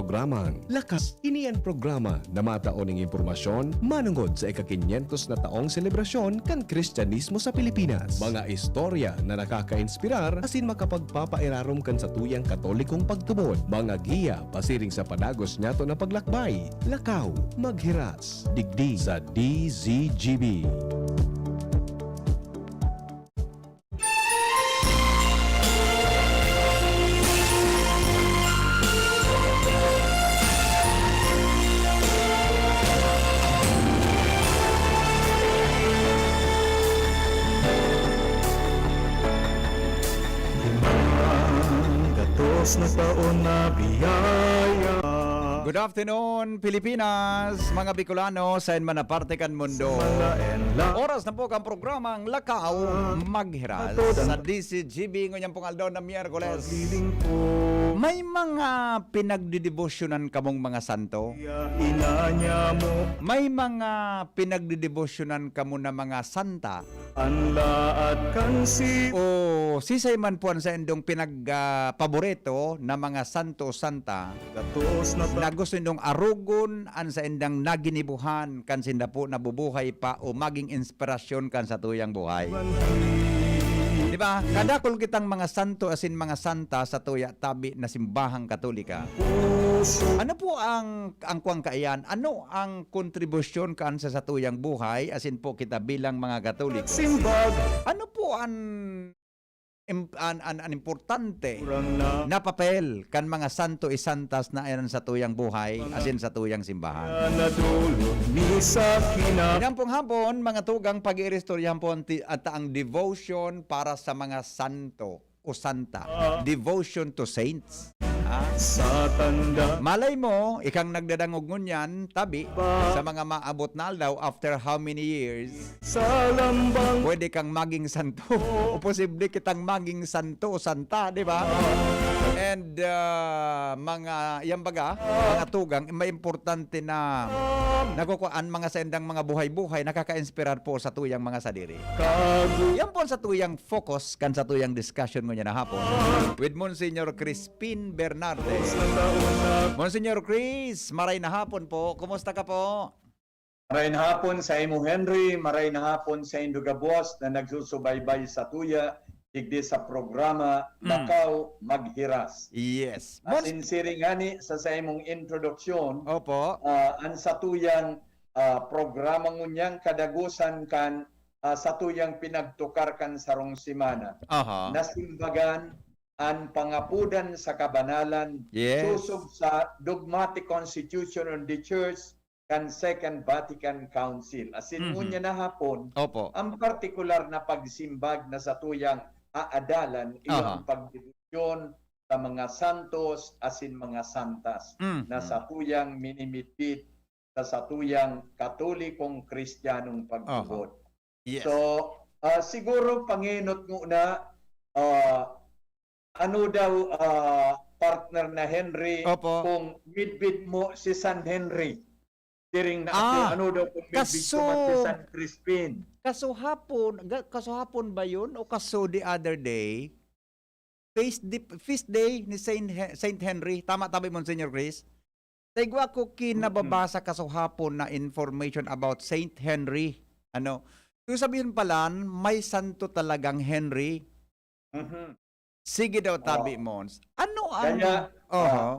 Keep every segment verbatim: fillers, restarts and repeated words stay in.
Programang Lakas. Ini an programa na matao ning impormasyon manungod sa ika-kinyentos na taong selebrasyon kan Kristyanismo sa Pilipinas. Mga istorya na nakakainspirar asin makapagpapairarom kan satuyang Katolikong pagtubod. Mga giya pasiring sa padagos niyato na paglakbay. Lakaw, maghiras, digdi sa D Z G B. Limang gatos na taon na biyaya. Good afternoon, Pilipinas, mga Bicolano, saen man na parte kan mundo. Oras na po kan programang Lakaw Maghiras sa D Z G B ngunyan pong aldaw na Miyerkules. May mga pinagdedebosyonan kamong mga santo? May mga pinagdedebosyonan kamo na mga santa? An laad kan si O sisay man po an saindong pinag, ah, paborito na mga santo o santa gatos na ta- na gusto nindong arogon an saindang naginibohan kan sinda po nabubuhay pa o maging inspirasyon kan satuyang buhay? Di ba? Kadakul kitang mga santo asin mga santa sa tuya tabi na simbahang Katolika. Ano po ang, ang kuwang kaiyan? Ano ang kontribusyon kan sa satuyang buhay, asin po kita bilang mga Katoliko? Simbag. Ano po an im-, an, an, an importante Kurang na. na papel kan mga santo i santas na iyan sa tuyang buhay, Mga asin sa tuyang simbahan? Nadulog ni sa kina- Inampong hapon, mga tugang, pag-iiristoryahan po ang ti-, at ang devotion para sa mga santo o santa. Ah. Devotion to saints. Ha? Sa tanda. Malay mo, ikang nagdadangog ngunyan, tabi, Ba? sa mga maabot na aldaw, after how many years, Sa lambang. pwede kang maging santo. O posible kitang maging santo o santa, di ba? And, ah, mga, yan baga, mga tugang, may importante na nakukuhaan mga saindang mga buhay-buhay, nakaka-inspirar po sa tuyang mga sadiri. Kagu- Yan po sa tuyang focus kan sa tuyang discussion ngunyan na hapon with Monsignor Crispin Bernarde. Monsignor Chris, maray na hapon po. Kumusta ka po? Maray na hapon sa imo, Henry. Maray na hapon sa indo gabos na nagsusubaybay sa tuya, digdi sa programa, Mm. Lakaw Maghiras. Yes. As Mons- in, siring ngani sa, sa imong introduksyon, Opo. ah, ang satuyang, ah, programa ngunyan kadagosan kan, ah, satuyang pinagtukar kan sarong semana. Aha. Nasimbagan an pangapodan sa kabanalan Yes. sosog sa Dogmatic Constitution on the Church kan Second Vatican Council. Asin Mhm. ngunyan na hapon, Opo. ang partikular na pagsimbag na satuyang aadalan, iyo Aha. ang pagdebosyon sa mga santos asin mga santas Mhm. na satuyang minimidbid sa satuyang Katolikong Kristiyanong Aha. pagtubod. Yes. So, ah, siguro pangenot nguna, ah, ano daw, ah, partner na Henry, Opo. kung midbid mo si San Henry? Siring na ako, Ah, ano daw kung midbid ko man si kaso San Crispin? Kaso hapon, ga-, kaso hapon ba yun o kaso the other day? Feast di-, feast day ni Saint He-, Saint Henry. Tama tabi, Monsignor Chris? Sa igwa ko kinababasa Mm-mm. kaso hapon na information about Saint Henry. Ano? Yung sabihin pala, may santo talagang Henry. Mhm. Sige daw, tabi, Oo. Mons. Ano ang Kaya, Oho. ah,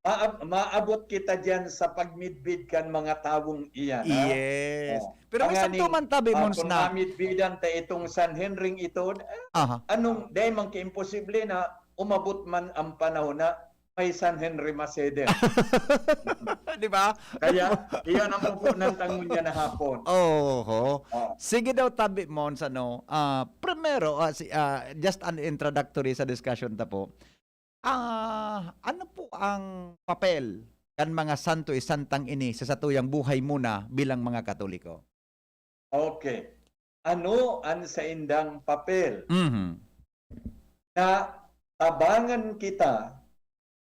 maab-, maabot kita diyan sa pagmidbid kan mga tawong iyan, ha? Yes. Oh. Pero may Tanganing, santo man tabi, ah, Mons, kung na mamidbidan ta itong San Henry ito, eh, Aha. anong, dahil man kaimposible na umabot man ang panahon na may San Henry Maseder. Di ba? Kaya, iyan ang pupunan ta ngunyan na hapon. Oho. Oh. Sige daw, tabi, Mons, ano, ah, primero, ah, si, ah, just an introductory sa discussion ta po. Ah, ano po ang papel kan mga santo i santang ini sa satuyang buhay muna bilang mga Katoliko? Okay. Ano an saindang papel? Mhm. Na tabangan kita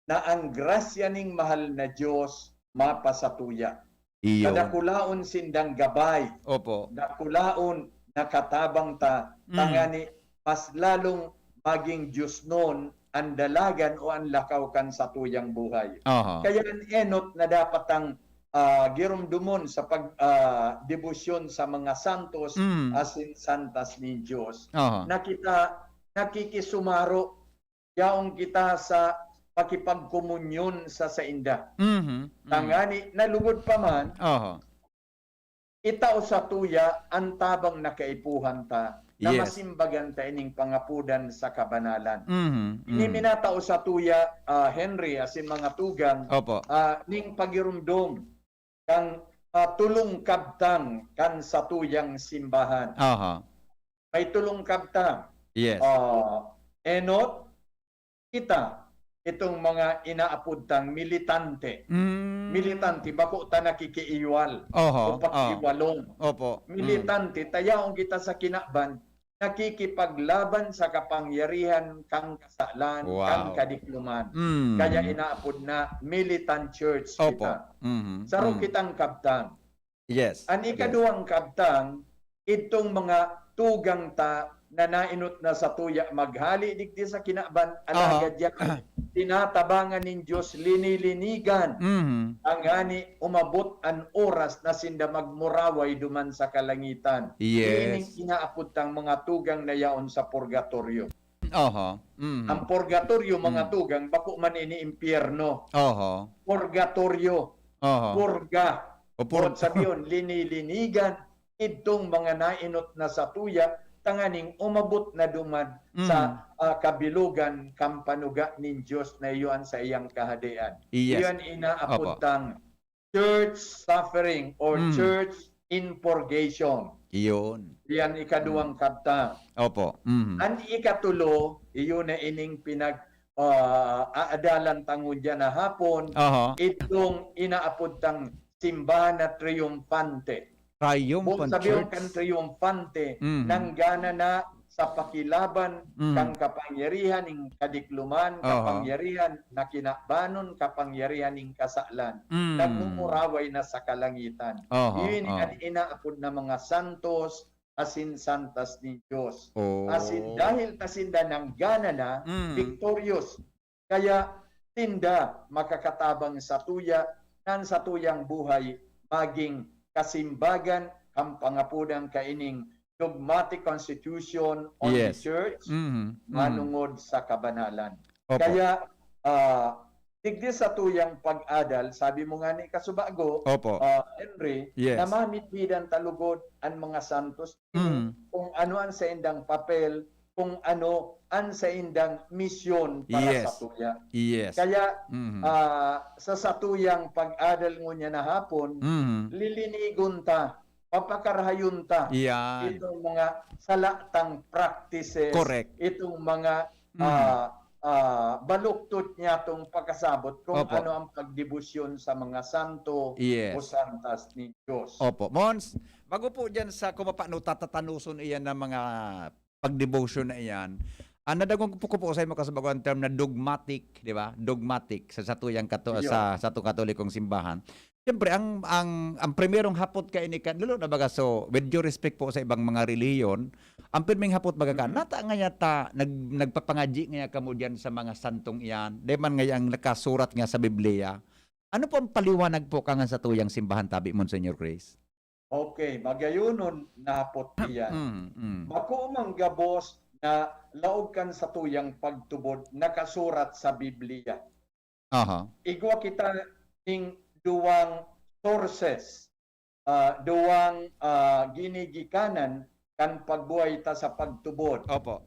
na ang grasya ning mahal na Dios mapasatuya. Iyo. Kadakulaon sindang gabay. Opo. Dakulaon nakatabang ta, Mm. tangani mas lalong maging diosnon an dalagan o an lakaw kan satuyang buhay. Aha. Kaya an enot na dapat ang, ah, giromdomon sa pag, ah, debosyon sa mga santos Mm. asin santas nin Dios. Aha. Na kita nakikisumaro, yaon kita sa pakipagkomunyon sa sainda. Mhm. Mm. Tangani na lugod pa man, Aha. itao satuya an tabang na kaipuhan ta na Yes. masimbagan ta ining pangapodan sa kabanalan. Mhm. Ini Mm. minatao satuya, ah, Henry, asin mga tugang, Opo. ah, ning pagiromdom kan, ah, tolong kabtang kan satuyang simbahan. Aha. May tolong kabtang. Yes. Ah, enot, kita, itong mga inaapod tang militante. Mm. Militante, bako ta nakikiiwal Oho, o pakiwalong. Opo. Mm. Militante, ta yaon kita sa kinaban, nakikipaglaban sa kapangyarihan kan kasalan, Wow. kan kadikloman. Mm. Kaya inaapod na militant church Opo. kita. Mhm. Saro Mm. kitang kabtang. Yes. An Yes. ikaduwang kabtang, idtong mga tugang ta na naenot na satuya maghale digdi sa kinaban, Aha. alagad yaon tinatabangan nin Dios, linilinigan, Mhm. tangani umabot an oras na sinda magmuraway duman sa kalangitan. Yes. Ining inaapod tang mga tugang na yaon sa purgatoryo. Aha. Mhm. Ang purgatoryo, mga Mm. tugang, bako man ini impyerno. Aha. Purgatoryo, Aha. purga. O pur- Boot sabihon, linilinigan idtong mga naenot na satuya, tanganing umabot na duman Mm. sa, ah, kabilogan kan panuga nin Dios na iyo an saiyang kahadean. Yes. Iyan inaapod Opo. tang church suffering or Mm. church in purgation. Iyon. Iyan ikaduwang kabtang. Opo. Mhm. An ikatulo, iyo na ining pinag, ah, aadalan ta ngunyan na hapon, Aha. itong inaapod tang simbahan na triumphante. Triumphant Boot sabihon Church. kan triumphante, Mhm. nanggana na sa pakilaban Mhm. kan kapangyarihan nin kadikloman, Aha. kapangyarihan na kinabanon, kapangyarihan nin kasalan. Mm. Nagmumuraway na sa kalangitan. Aha, Iyon aha. an inaapod na mga santos asin santas nin Dios. Oh. Asin dahil ta sinda nanggana na, Mm. victorious. Kaya sinda makakatabang satuya, na an satuyang buhay magin kasimbagan kan pangapodan kaining dogmatic constitution on the Yes. church, Mhm. Mhm. manongod sa kabanalan. Opo. Kaya, ah, digdi satuyang pag-adal, sabi mo ngani kasubago, Opo. ah, Henry, Yes. na mamitbidan ta lugod an mga santos ini, Mm. kung ano an saindang papel, kung ano an saindang misyon para Yes. satuya. Yes. Kaya, Mhm. ah, sa satuyang pag-adal ngunyan na hapon, Mhm. lilinigon ta, papakarahayon ta Yan. itong mga sala tang practices, Correct. itong mga, Mhm. ah, ah, baluktot niyatong pakasabot kung Opo. ano ang pagdebosyon sa mga santo Yes. o santas nin Dios. Opo. Mons, bago po dyan sa kung paano tatatanuson iyan ng mga pagdebosyon na iyan, ah, nadangog po ko po sa imo kasubago ang term na dogmatic, di ba? Dogmatic sa satuyang kato-, Iyo. sa, sa atong Katolikong simbahan. Siyempre, ang, ang, ang primerong hapot kaini kan, lalo na baga, so, with due respect po sa ibang mga relihiyon, ang pirming hapot baga ka, Mhm. nata nga yata, nag-, nagpapangadyi nga kamo diyan sa mga santong iyan, di man nga ang nakasurat nga sa Biblia. Ano po ang paliwanag po kangan sa tuyang simbahan tabi, Monsignor Chris? Okay, magayonon na hapot iyan. Mm, mm. Bako mang gabos na laog kan satuyang pagtubod nakasurat sa Biblia. Aha. Igwa kita ning duwang sources, ah, duwang, ah, ginigikanan kan pagbuhay ta sa pagtubod. Opo.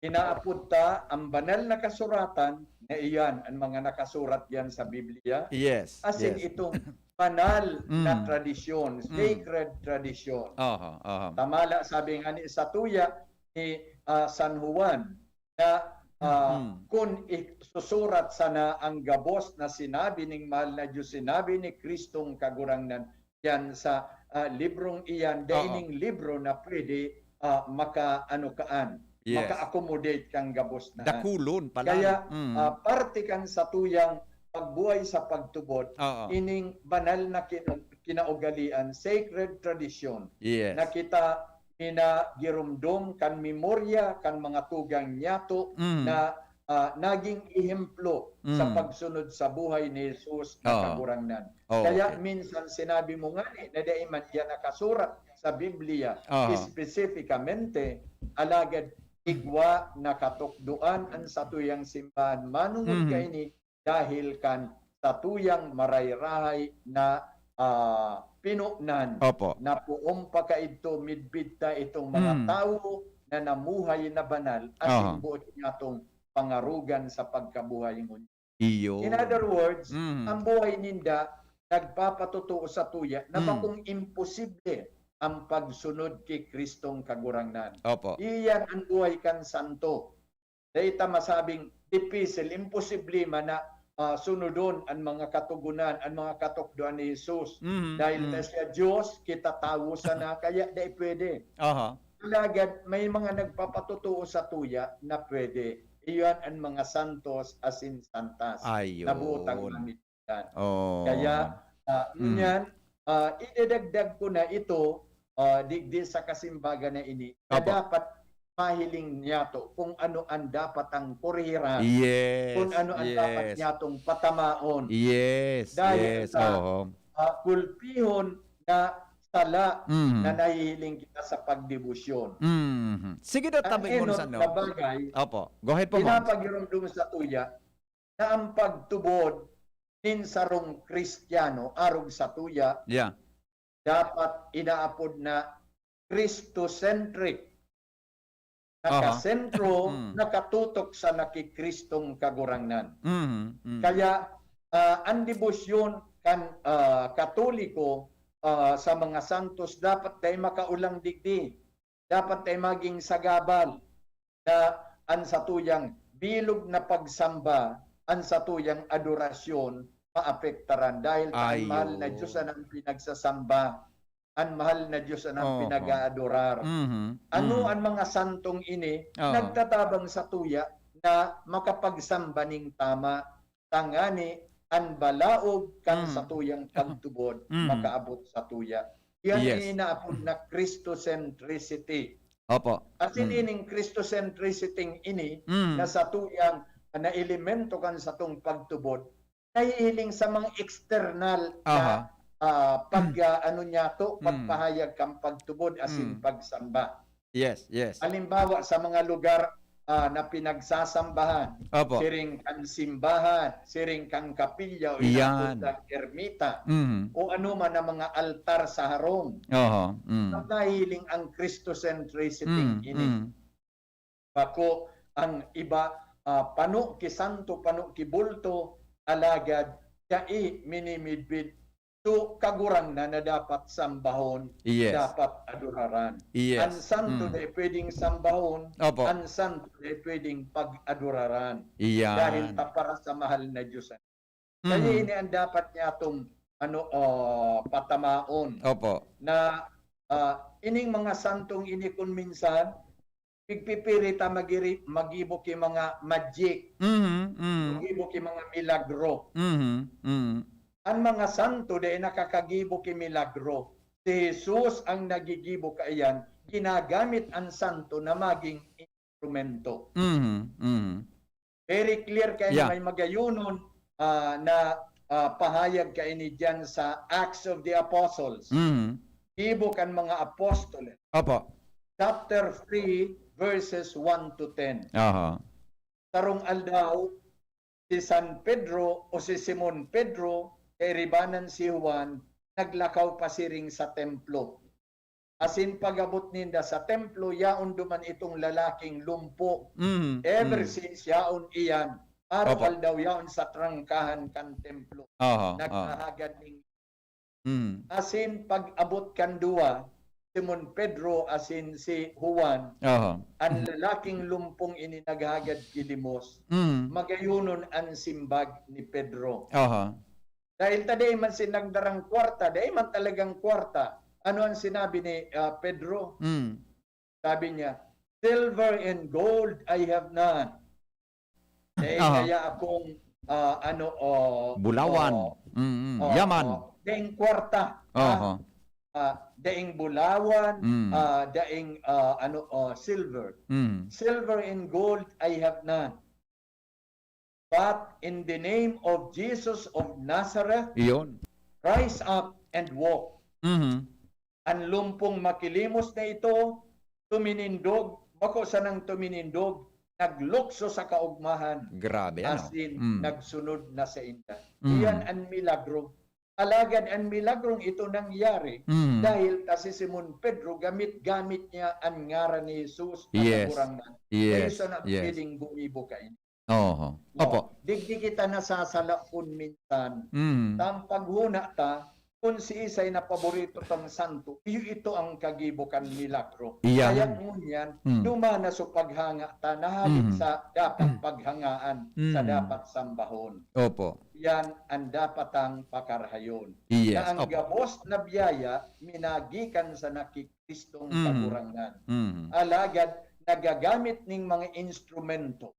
Inaapod ta ang banal na kasuratan na iyan, ang mga nakasurat diyan sa Biblia. Yes. Asin Yes. itong banal na Mm. tradisyon, Mm. sacred tradisyon. Aha, aha. Tamala, sabi nga ni satuya ni, ah, San Juan, na, ah, Mm. kun isusurat sana ang gabos na sinabi ning mahal na Dios, sinabi ni Kristong Kagurangnan, yan sa, ah, librong iyan, Oo. dai ning libro na pwede, ah, makaano kaan, Yes. maka-accommodate kang gabos na. Dakulon pala. Kaya, Mm. ah, parte kan satuyang pagbuhay sa pagtubod, Oo. ining banal na kina-, kinaugalian, sacred tradition, Yes. na kita minagiromdom kan memorya kan mga tugang niyato Mm. na ah, naging ehemplo sa Mm. pagsunod sa buhay ni Jesus na Oo. Kagurangnan. Oh, Kaya okay. minsan sinabi mo ngani na dai man iyan nakasurat sa Biblia Aha. espesipikamente, alagad igwa na katukdoan an satuyang simbahan manongod Mhm. kaini dahil kan satuyang marayrahay na, ah, pinonan Opo. na poon pa kaidto midbid ta itong mga Mm. tawo na namuhay na banal asin Aha. boot niyatong pangarogan sa pagkabuhay ngunyan. Iyo. In other words, Mm. ang buhay ninda nagpapatotoo sa tuya na Mm. bakong imposible ang pagsunod ki Kristong Kagurangnan. Opo. Iyan ang buhay kan santo. Dai ta masabing dipisil, imposible man na, ah, sunodon an mga katogonan, an mga katukdoan ni Jesus. Mhm, Dahil mm. ta siya Diyos, kita tawo sana, kaya dai pwede. Aha. Alagad may mga nagpapatotoo sa tuya na pwede. Iyan an mga santos asin santas Ayun. na boot tang mamit- yan. Oh. Kaya, ah, Mm. ngunyan, ah, idadagdag ko na ito, ah, digdi sa kasimbagan na ini, na Opo. dapat mahiling niyato kung ano ang dapat ang kurihiran, Yes, kung ano ang dapat yes. niyatong patamaon. Yes, Dahil yes. sa, Oo. ah, gulpihon na sala Mhm. na nahihiling kita sa pagdebosyon. Mhm. Sige daw, Ang tabi mo enot sa no. na bagay, Opo. Go ahead po, ma'am. pinapagiromdom sa tuya na ang pagtubod nin sarong Kristiyano arog sa tuya Yeah. dapat inaapod na Christocentric. Aha. Nakasentro, Mm. nakatutok sa naki-Kristong Kagurangnan. Mhm, mhm. Kaya, ah, ang debosyon kan, ah, Katoliko, ah, sa mga santos dapat dai makaulang digdi. Dapat dai maging sagabal na an satuyang bilog na pagsamba, an satuyang adorasyon maapektaran dahil ta an mahal na Ayo. Diyos an ang pinagsasamba, an mahal na Diyos an ang Oho. pinag-aadorar. Mhm, Ano mhm. an mga santong ini Oo. nagtatabang sa tuya na makapagsamba ning tama, tangani an balaog kan Mm. satuyang pagtubod Mm. makaabot sa tuya. Yan Yes. ang inaapod na Christocentricity. Opo. Asin Mm. ining Christocentricity ini Mm. na satuyang na elemento kan satong pagtubod, nahihiling sa mga external na, Aha. ah, pag, ah, ano niya to, Mm. pagpahayag kan pagtubod asin Mm. pagsamba. Yes, yes. Halimbawa, sa mga lugar, ah, na pinagsasambahan, Opo. siring kan simbahan, siring kan kapilya o Iyan. inaapod na ermita, Mhm. o ano man ang mga altar sa harong, Oho. Mm. nahihiling ang Christocentricity Mm, ini. mm. Bako ang iba, ah, pano ki santo, pano ki bulto, alagad dai minimidbid. So, Kagurangnan na dapat sambahon, Yes. dapat adoraran. Yes. Ang santo Mm. dai pwedeng sambahon, Opo. ang santo dai pwedeng pag-adoraran. Iyan. Dahil ta para sa mahal na Diyos. Mm. Kaya ini ang dapat niya itong, ano, ah, patamaon. Opo. Na, ah, ining mga santong ini kun minsan, pigpipiri ta magiri-, magibo ki mga magic, Mhm, mhm. magibo ki mga milagro. Mhm, mhm. Ang mga santo dai nakakagibo ki milagro. Si Jesus ang nagigibo kaiyan, ginagamit ang santo na maging instrumento. Mhm, mhm. Very clear kay Yeah. may magayonon, ah, na, ah, pahayag kaini diyan sa Acts of the Apostles. Mhm. Gibo kan mga apostoles. Opo. Chapter three, verses one to ten. Aha. Sarong aldaw, si San Pedro o si Simon Pedro, kairibanan si Juan, naglakaw pasiring sa templo. Asin pag-abot ninda sa templo, yaon duman itong lalaking lumpo. Mhm, Ever mhm. since yaon iyan, araw Opo. aldaw yaon sa trangkahan kan templo. Aha, aha. Naghahagad ning Mhm. Asin pag-abot kan duwa, Simon Pedro asin si Juan, Aha. an lalaking lumpong ini naghagad ki limos. Mhm. Magayonon an simbag ni Pedro. Aha. Dahil ta dai man sinda nagdarang kwarta, dai man talagang kwarta. Ano ang sinabi ni, ah, Pedro? Mm. Sabi niya, "Silver and gold I have none." Dai Aha. kaya akong, ah, ano, o, Bulawan. o, Mm, mm. o, Yaman. o, daing kwarta. Aha. Ah, ah, daing bulawan, Mm. ah, daing, ah, ano, o, silver. Mm. "Silver and gold I have none. But in the name of Jesus of Nazareth, Iyon. Rise up and walk. Mhm. An lumpong makilimos na ito, tuminindog, bako sanang tuminindog, naglukso sa kaugmahan, Grabe, ano? asin Mm. nagsunod na sa inda. Mm. Iyan an milagro. Alagad an milagrong ito nangyari Mm. dahil ta si Simon Pedro, gamit-gamit niya an ngaran ni Jesus na Yes. Kagurangnan. Yes, Kayo sana yes. pwedeng gumibo kaini. Oho. No, Opo. digdi kita nasasala kun minsan. Mm. Tang paghuna ta, kun siisay na paborito tang santo, iyo ito ang kagibo kan milagro. Iyan. Kaya ngunyan, Mm. dumana so paghanga ta na hali Mm. sa dapat paghangaan, sa Mm. dapat sambahon. Opo. Yan ang dapat tang pakarahayon. Yes. Na ang Opo. gabos na biyaya, minagikan sa naki Kristong Mm. Kagurangnan. Mm. Alagad, nagagamit ning mga instrumento.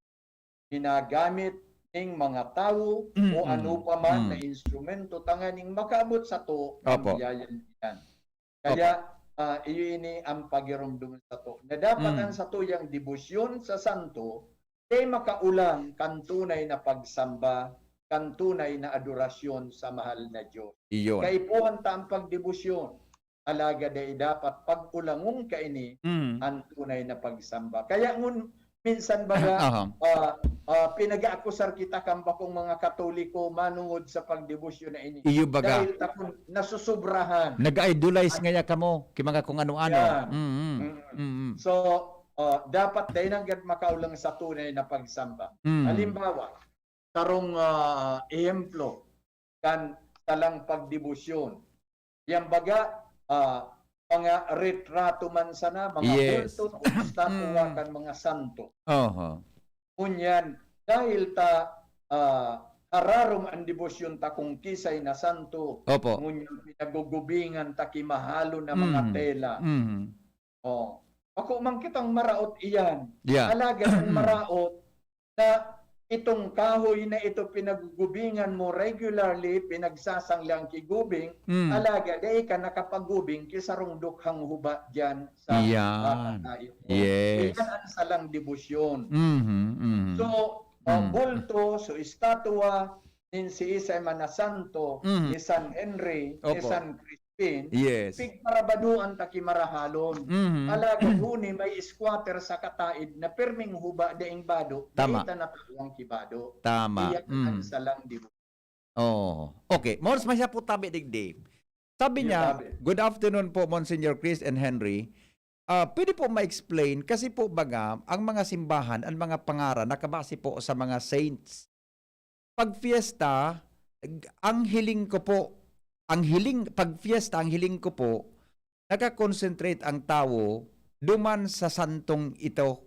Ginagamit ning mga tawo Mm, o mm, ano pa man mm. na instrumento tanganing makaabot sato ang Opo. biyayang iyan. Kaya, ah, iyo ini ang pagiromdom sato, na dapat Mm. ang satuyang debosyon sa santo, kay makaulang kan tunay na pagsamba, kan tunay na adorasyon sa mahal na Diyos. Iyon. Kaipuhan ta ang pagdebosyon. Alagad dai dapat pag-ulangon kaini Mm. ang tunay na pagsamba. Kaya ngun, minsan baga, Aha. ah, ah, pinag-aakusar kita kan bakong mga Katoliko manungod sa pagdebosyon na ini. Iyo baga. Dahil takon nasusobrahan. Nag-idolize ngaya kamo, ki mga kung ano-ano. Yan. Mm, mm, Mm. mm, mm. So, ah, dapat dai nanggad makaulang sa tunay na pagsamba. Mm. Halimbawa, sarong, ah, ehemplo kan salang pagdebosyon. Yan baga, ah, mga retrato man sana, mga Yes. bulto o estatwa Mm. kan mga santo. Oho. Ngunyan, dahil ta, ah, hararom ang debosyon ta kung kisay na santo, Opo. ngunyan pinagugubingan ta ki mahalon na mga Mm. tela. Mm. Oh. Bako man kitang maraot iyan. Yeah. Alagad ang maraot na itong kahoy na ito pinagugubingan mo regularly, pinagsasanglang ki gubing, Mm. alagad dai ka nakapagubing ki sarong dukhang huba diyan sa Iyan. ah, ah, ito. Yes. Iyan ang salang debosyon. Mhm, mhm. So, ah, Mm. bulto, so estatwa, nin siisay man na santo, Mhm. ni San Henry, ni Opo. San Crispin, Yes. pigparabadoan ta ki marahalon. Mhm. Alagad huni may squatter sa kataid na perming huba daing bado, Tama. dai ta natawan ki bado. Tama. Iyan Mm. ang salang debosyon. Oh. Okay. Moros masya po tabi digdi. Sabi Iyo, niya, tabi. "Good afternoon po, Monsignor Chris and Henry. Ah, pwede po ma-explain? Kasi po baga, ang mga simbahan, ang mga pangaran, nakabase po sa mga saints. Pag fiesta, ang hiling ko po, ang hiling, pag fiesta, ang hiling ko po, nakakonsentrate ang tawo duman sa santong ito.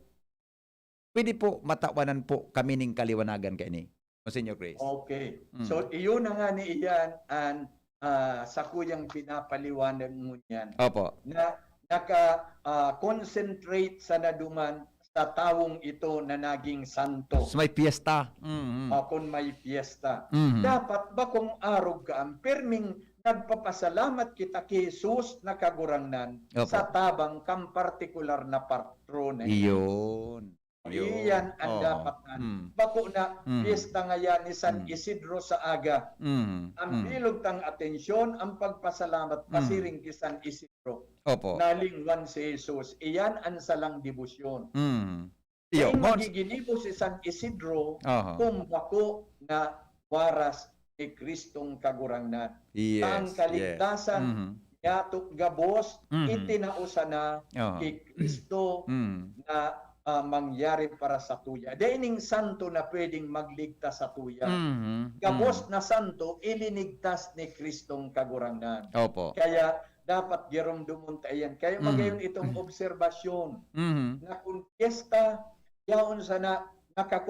Pwede po matawanan po kami ning kaliwanagan kaini, Monsignor Chris?" Okay. Mm. So, iyon na nga ni iyan ang, ah, sakuyang pinapaliwanag ngunyan. Opo. Na naka, ah, concentrate sa naduman sa tawong ito na naging santo. So, may piyesta. Mm. Ah, kung may piyesta. Mhm. Dapat bakong arog ka ang pirming nagpapasalamat kita ki Jesus na Kagurangnan Opo. sa tabang kang partikular na patron na iyan. Iyon. Iyon. Iyan ang Oo. dapat na. Mm. Bako na Mm. piyesta ngayan ni San Mm. Isidro sa aga. Mm. Ang Mm. bilog tang atensyon, ang pagpasalamat, Mm. pasiring ki San Isidro. Opo. Nalingwan si Jesus. Iyan ang salang debosyon. Mm. Iyo, Dai Mons. magiginibo si San Isidro Aha. kung bako na waras ni Kristong Kagurangnan. Yes, Ang kaligtasan yes. Mhm. niyato gabos, Mhm. itinao sana Aha. ki Kristo Mm. na, ah, mangyari para sa tuya. Dai ning santo na pwedeng magligtas sa tuya. Mhm. Gabos Mm. na santo, ilinigtas ni Kristong Kagurangnan. Opo. Kaya dapat giromdomon ta iyan. Kaya Mhm. magayon itong obserbasyon Mhm. na kung piyesta, yaon sana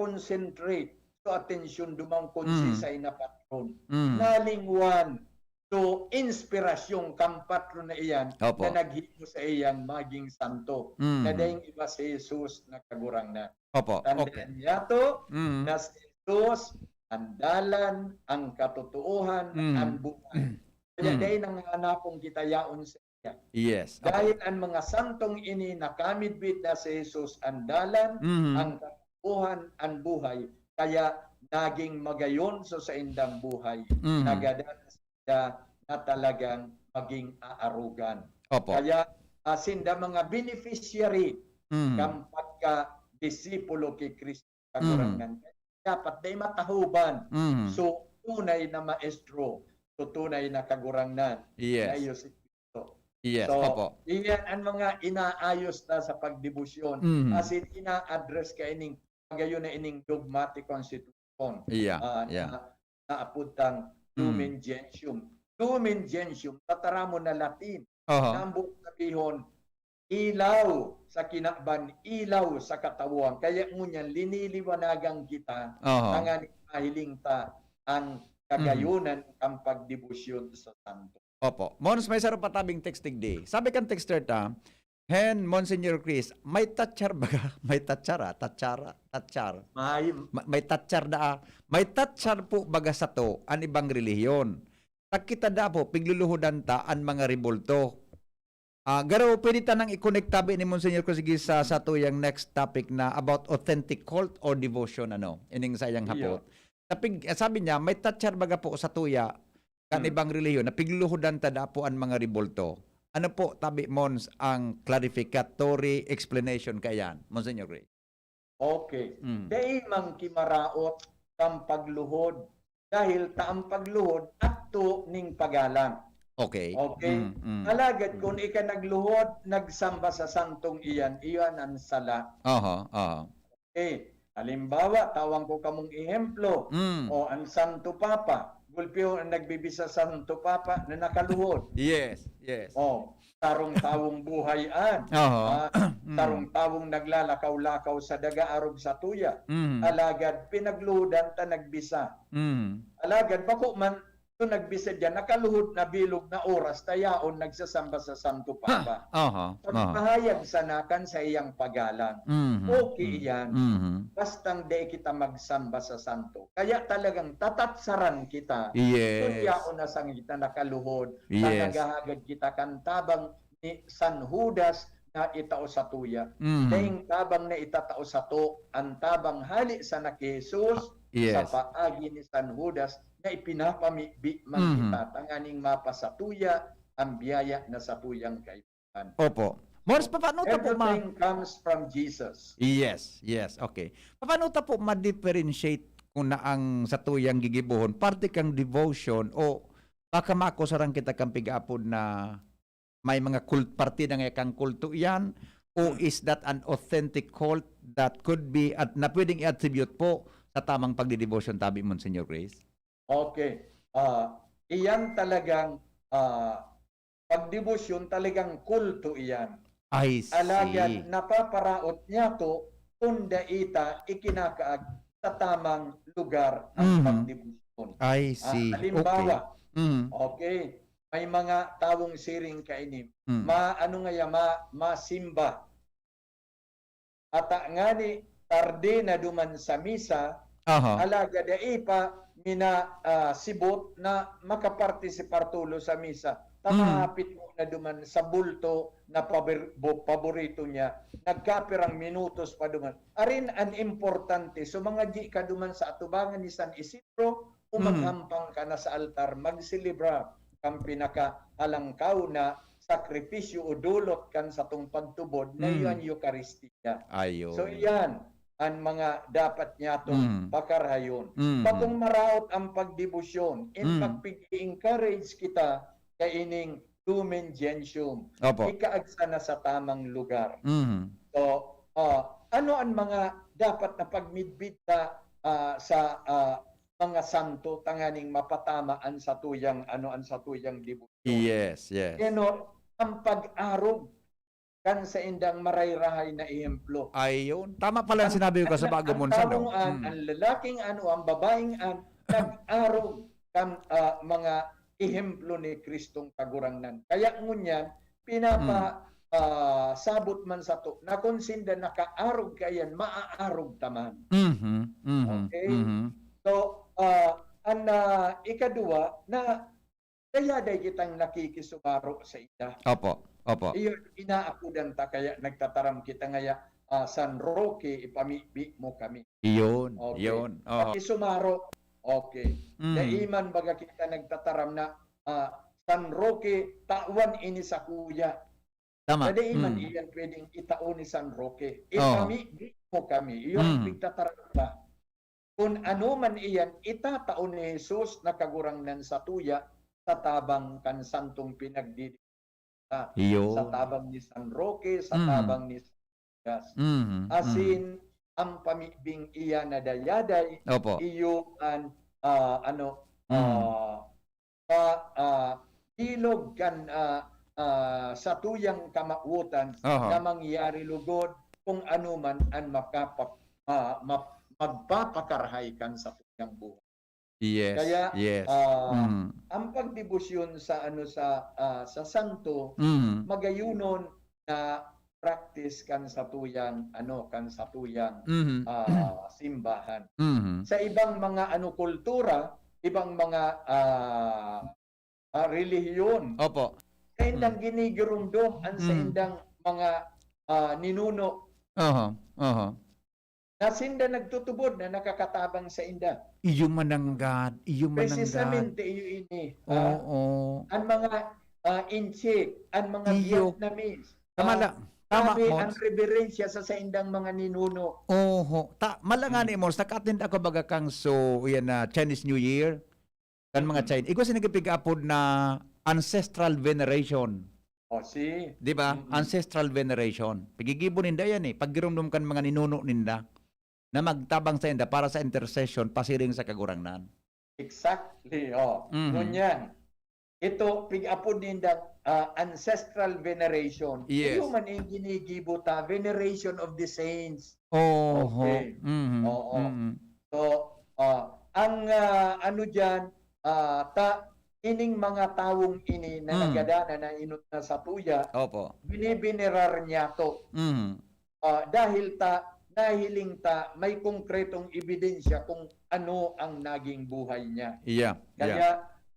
nakakonsentrate so atensyon duman kun Mhm. sisay na patron. Mhm. Nalingwan so inspirasyon kang patron na iyan Opo. na naghimo sa iyang maging santo. Mhm. Na daing iba si Jesus na Kagurangnan. Opo. Tandaan Okay. niyato Mhm. na si Jesus ang dalan, ang katotoohan, Mhm. ang buhay. Kaya Mhm. dai nanghanapon kita yaon sa iya. Yes. Opo. Dahil ang mga santong ini nakamidbid na si Jesus ang dalan, Mhm. ang katotoohan, ang buhay. Kaya naging magayon sa saindang buhay, Mhm. nagadan sinda na talagang maging aarugan. Opo. Kaya, ah, sinda mga beneficiary Mhm. kan pagka-disipulo ki Cristo Kagurangnan. Mhm. Dapat dai matahoban. Mhm. So, tunay na maestro, so, tunay na Kagurangnan, Yes. na iyo si Cristo. Yes, So, opo. iyan ang mga inaayos ta sa pagdebosyon. Mhm. As in, ina-address ka ining, pagayon na ining dogmatic constitution. Yeah, Ah, yeah. na, naapod tang Mm. Lumen Gentium. Lumen Gentium, tataramon na Latin. Aha. Na ang buot sabihon, ilaw sa kinaban, ilaw sa katawhan. Kaya ngunyan, liniliwanagan kita, Aha. tanganing mahiling ta ang Mhm. kagayonan kan pagdebosyon sa santo. Opo. Mons, may saro pa tabing text digdi. Sabi kan texter ta, "Hen, Monsignor Chris, may tatchar baga?" May tatchar, ah. Tatchar, ah. Tatchar. May Ma-, may tatchar da, ah. May tatchar po baga sato an ibang relihiyon? Ta kita da po, pigluluhodan ta an mga rebulto. Ah, garo, pwede ta nang i-connect tabi ni Monsignor Chris sige sa, sa tuyang next topic na about authentic cult or devotion, ano, ining sa iyang Iyo. hapot. Tapig-, eh, sabi niya, may tatchar baga po sa tuya, kan Hmm. ibang relihiyon, na pigluluhodan ta da po an mga rebulto. Ano po, tabi, Mons, ang clarificatory explanation kaiyan, Monsignor Chris? Okay. Mm. Dai man ki maraot kan pagluhod, dahil ta ang pagluhod adto nin pagalang. Okay. Okay? Mm, mm, Alagad mm. kun ika nagluhod, nagsamba sa santong iyan, iyan ang sala. Aha, aha. Okay. Halimbawa, tawan ko kamong ehemplo. Mm. O, ang Santo Papa. Gulpihon an nagbibisa sa Santo Papa na nakaluhod. Yes, yes. O, sarong tawong buhay an. Oho. Ah, Mm. sarong tawong naglalakaw-lakaw sa daga arog sa tuya. Mm. Alagad pinagluhodan ta nagbisa. Mm. Alagad bako man to nagbisa diyan, nakaluhod na bilog na oras ta yaon nagsasamba sa Santo Papa. Oho, oho. Pagpahayag sana kan saiyang pagalang. Mhm. Okay Mm. iyan. Mhm. Bastang dai kita magsamba sa santo. Kaya talagang tatatsaran kita. Yes. Kun yaon na sana kita nakaluhod, Yes. naghahagad kita kan tabang ni San Judas na itao sa tuya. Mhm. Daing tabang na itatao sato, an tabang hali sana ki Jesus, Yes. sa paagi ni San Judas, na ipinapamibi man Mhm. kita tanganing mapasatuya an biyaya na satuyang kaipuhan. Opo. Mons, papaano ta po ma- Everything comes from Jesus. Yes, yes. Okay. Paano ta po ma-differentiate kung na ang satuyang gigibohon, parte kang devotion o baka makusaran kita kan pig-aapod na may mga cult, parte na nga kang kulto iyan, o Hmm. is that an authentic cult that could be at na pwedeng i-attribute po sa tamang pagdedebosyon tabi, Monsignor Chris? Okay. Ah, iyan talagang, ah, pagdebosyon, talagang kulto iyan. I see. Alagad napaparaot niya to kung dai ta ikinakaag sa tamang lugar ang Mhm. pagdebosyon. I Ah, see. halimbawa, Okay. Mhm. okay, may mga tawong siring kaini, Mm. ma-, ano ngaya, ma-, masimba. Ata ngani, tarde na duman sa misa, Aha. alagad dai pa mina-, ah, sibot na makapartisipar tolos sa misa. Ta Mm. mahapit mo na duman sa bulto na pabor-, bo-, paborito niya. Nagkapirang minutos pa duman. Arin an importante. So, mga di ka duman sa atubangan ni San Isidro, o Mm. maghampang ka na sa altar, magselebrar kan pinakahalangkaw na sakripisyo o dulot kan satong pagtubod na Mm. iyo an Eukaristia. Ayun. So, iyan an mga dapat niyatong Mm. pakarayon. Mm. Bakong maraot ang pagdebosyon, in Mm. pagpig-i-encourage kita kaining Lumen Gentium. Opo. Ikaagsa na sa tamang lugar. Mhm. So, ah, ano an mga dapat na pagmidbid ta, ah, sa, ah, mga santo tanganing mapatama an satuyang, ano, an satuyang debosyon? Yes, yes. Kaya, no, ang pag-arog kan saindang maray-rahay na ehemplo. Ayun. Tama pala ang Ang, sinabi ko sa ang, bago ang mo, Monsan, no? tawong an, Mm. ang lalaking an o ang babaeng an, nag-arog kan, ah, mga ehemplo ni Kristong Kagurangnan. Kaya ngunyan, pinapa, Mm. ah, sabot man sato na kun sinda nakaarog kaiyan, maaarog ta man. Mhm, mhm, Okay? mhm. So, ah, an, ah, ikaduwa na kaya dai kitang nakikisumaro sa ila. Opo, opo. Iyo, inaapodan ta, kaya nagtataram kita ngaya, ah, "San Roque, ipamibi mo kami." Iyon, Okay. Iyon. Oho. Pakisumaro. Okay. Mm. Dai man baga kita nagtataram na, ah, San Roque, tawan ini sakuya. Tama. Dai man Mm. iyan pwedeng itao ni San Roque. Oho. Ipamibi mo kami. Iyon ang Mm. pigtataram ta. Kun ano man iyan, itatao ni Jesus na Kagurangnan satuya sa tabang kan santong pinagdidi-, sa, Iyo. sa tabang ni San Roque, sa Mm. tabang ni San Judas. Mhm, Asin, mhm. ang pamibing iyan na dayaday, Opo. iyo an, ah, ano, Mm. ah, pa, ah, bilog kan, ah, ah, satuyang kamawotan Aha. na mangyari lugod kung ano man an makapa-, ah, map-, magpapakarahay kan satuyang buhay. Yes, Kaya, yes. ah, Mm. ang pagdebosyon sa, ano, sa, ah, sa santo, Mm. magayunon na practice kan satuyang, ano, kan satuyang, Mhm. ah, simbahan. Mhm. Sa ibang mga, ano, kultura, ibang mga, ah, ah, relihiyon, Opo. saindang Mm. ginigiromdom ang Mm. saindang mga, ah, ninuno. Aha, aha. Na sinda nagtutubod na nakakatabang sainda. Iyo mananggad, iyo mananggad. Precisamente iyo ini, ah, Oo. ang mga, ah, Intsik, ang mga Iyo. Vietnamese, Tama ah, la-, tama, grabe ang Mons. reberensya sa saindang mga ninuno. Oho. Ta-, mala nga Hmm. ni Mons, naka-attend ako baga kang, so, yan na, Chinese New Year. Kan mga Mm. China. Igwa sila nagpig-apod na ancestral veneration. O, si Di ba? Mm. Ancestral veneration. Pigigibo ninda yan eh. Paggiromdom kan mga ninuno ninda na magtabang sainda para sa intercession, pasiring sa Kagurangnan. Exactly, oh. Mhm. Ngunyan, ito, pig-apod ninda, ah, ancestral veneration. Yes. Iyo man ang ginigibo ta, veneration of the saints. Oho. Okay. Mhm, Oo. mhm. So, ah, ang, ah, ano diyan, ah, ta-, ining mga tawong ini na Mm. nagadanan na inot na satuya, Opo. binibinerar niya to. Mhm. Ah, dahil ta, nahiling ta, may konkretong ebidensya kung ano ang naging buhay niya. Yeah, yeah. Kaya,